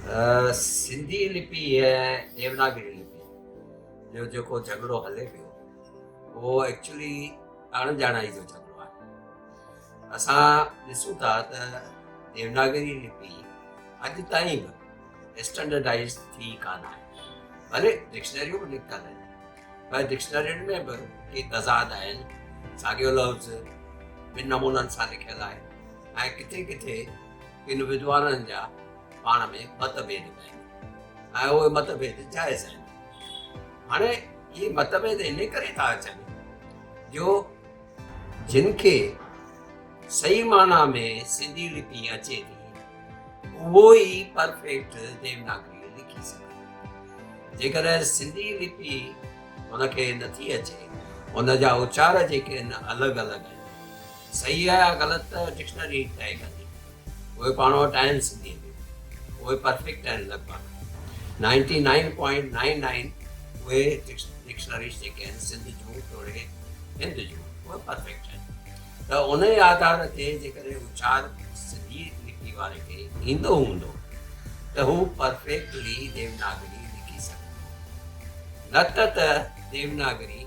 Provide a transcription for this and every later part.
سنڌي لپي ۽ ديوناگري لپي جو جيڪو جهڳڙو هلي پيو اهو ايڪچولي اڻ ڄاڻائي جو جهڳڙو آهي. اسان ڏسون ٿا ته ديوناگري لپي اڄ تائين به اسٽينڊرڊائز ٿي ڪانه آهي. ڀلي ڊڪشنريون به نڪتل آهن پر ڊڪشنرين ۾ به ڪي تضاد آهن. ساڳيو لفظ ٻن نمونن سان لکيل آهي ۽ ڪٿي ڪٿي ڪن ودوانن جا پاڻ ۾ مت ڀيد به آهن ۽ اهي مت ڀيد جائز آهن. هاڻي اهي مت ڀيد ان ڪري ٿا اچن جو جن کي صحيح معنيٰ ۾ سنڌي لپي اچي ٿي اهو ئي پرفيڪٽ ديوناگري لکي سگهي ٿو. جيڪڏهن سنڌي لپي ان کي نٿي اچي، ان جا اچار جيڪي آهن الڳ الڳ آهن، صحيح آهي يا غلط ته ڊڪشنري طئي ڪندي. اهي پاڻ وٽ آهن سنڌيء ۾ اهي پرفيڪٽ آهن لڳ ڀڳ ninety nine point nine nine اهي ڊڪشنريز جيڪي آهن سنڌ جون توڙي هند جون اهي پرفيڪٽ آهن ته ان جي آڌار تي جيڪڏهن اچار سنڌي لپي واري کي ايندو هوندو ته هو پرفيڪٽلي ديوناگري لکي سگهندو، نه ته ته ديوناگري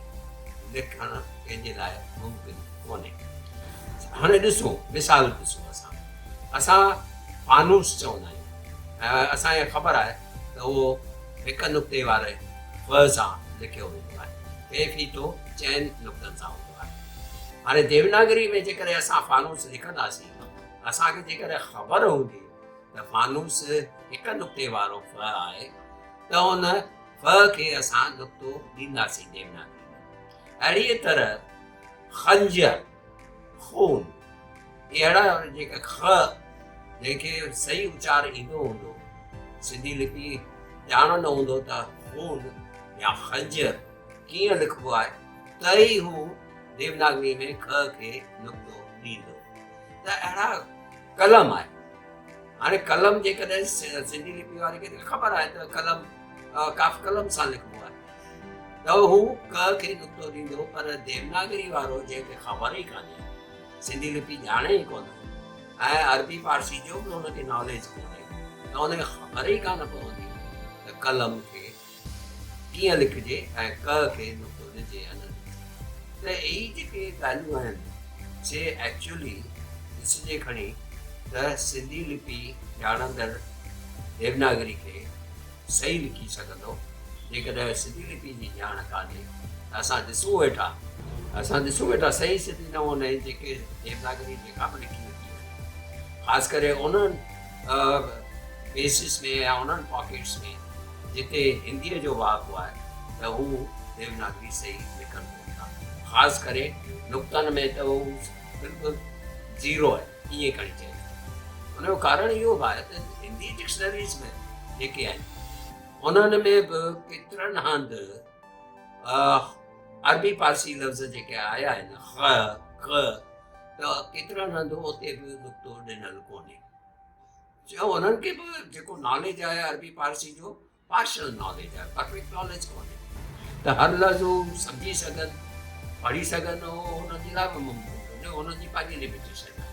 لکڻ ڪنهن جي لاء ممڪن ڪونهي. هاڻي ڏسو مثال ڏسو اسان اسان فانوس چوندا آهيون ۽ اسان کي خبر آهي ته اهو هڪ نقطي واري ف سان لکيو ويندو آهي، في فيتو چئن نقطن سان هوندو آهي. هاڻي ديوناگري ۾ جيڪڏهن اسان فانوس لکنداسين، اسان کي جيڪڏهن خبر هوندي ته فانوس هڪ نقطي وارو ف آهي ته ان ف کي اسان نقطو ڏينداسين ديوناگري ۾. اهڙيء طرح خنجر، خون، اهڙا جيڪا خ جنهن کي صحيح اچار ايندو هوندو، سنڌي لپي ڄاڻندو هوندو ته خون يا خنجر ڪيئن لکبو آهي ته ئي هو ديوناگري ۾ خ کي نقطو ڏيندو. ته اهڙا قلم آهي. هاڻي قلم جيڪڏهن سنڌي لپي واري کي خبر آهي ته قلم ڪاف قلم سان لکبو آهي ته هو ڪ کي نقطو ڏيندو، پر ديوناگري وارو جنهن کي خبر ئي ڪانهي، سنڌي لپي ڄاڻي ئي ڪونه ۽ عربي فارسي جو به هن کي ناليج ڪونهي ته هن کي خبر ئي ڪانه پوندي ته قلم کي ڪيئن لکجي ۽ ڪ کي نقطو ڏجي يا نه ڏجي. ته اهي جيڪي ڳالهيون آهن سي ايڪچولي ڏسجي کڻي ته سنڌي لپي ڄاڻندڙ ديوناگري کي صحيح لکي سگهندو. جيڪڏهن سنڌي لپي جي ڄاڻ ڪانهي ته اسان ڏسون ويٺا، اسان ڏسون ويٺا صحيح سنڌي نموني جيڪي ديوناگري جيڪا به لکي ويندي آهي، خاص ڪري انهن بيسس ۾ يا انهن پاڪيٽس ۾ جتي هنديء جو واهپو آهي ته هو ديوناگري صحيح لکن ڪونه ٿا. خاص ڪري نقطن ۾ ته هو بلڪل زيرو آهن، ائين کڻي چئجي. ان جو ڪارڻ اهو به آهي ته هندي ڊڪشنريز ۾ جيڪي آهن انهن ۾ به ڪيترن هنڌ عربي پارسي لفظ جيڪي آيا آهن خ، ڪ، ته ڪيترن هنڌ اتي به نقطو ڏنل ڪونهي. چيو انهن کي به جيڪو ناليج آهي عربي پارسي جو پارشل ناليج آهي، پرفيڪٽ ناليج ڪونهي ته هر لفظ هو سمجهي سگهن پڙهي سگهن، اهو انهن جي لاء به ممڪن ڪونهي، انهن جي پنهنجي لميٽيشن آهي.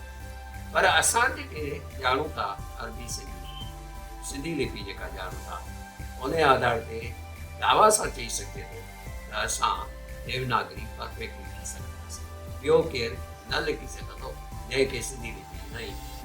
پر اسان جيڪي ڄاڻون ٿا عربي سنڌي، سنڌي لپي جيڪا ڄاڻون ٿا ان جي آڌار تي دعويٰ سان چئي سگهجي ٿو ته اسان ديوناگري پرفيڪٽ لکي سگهنداسين، ٻيو ڪير نه لکي سگهندو جنهن کي سنڌي لپي نه ايندي.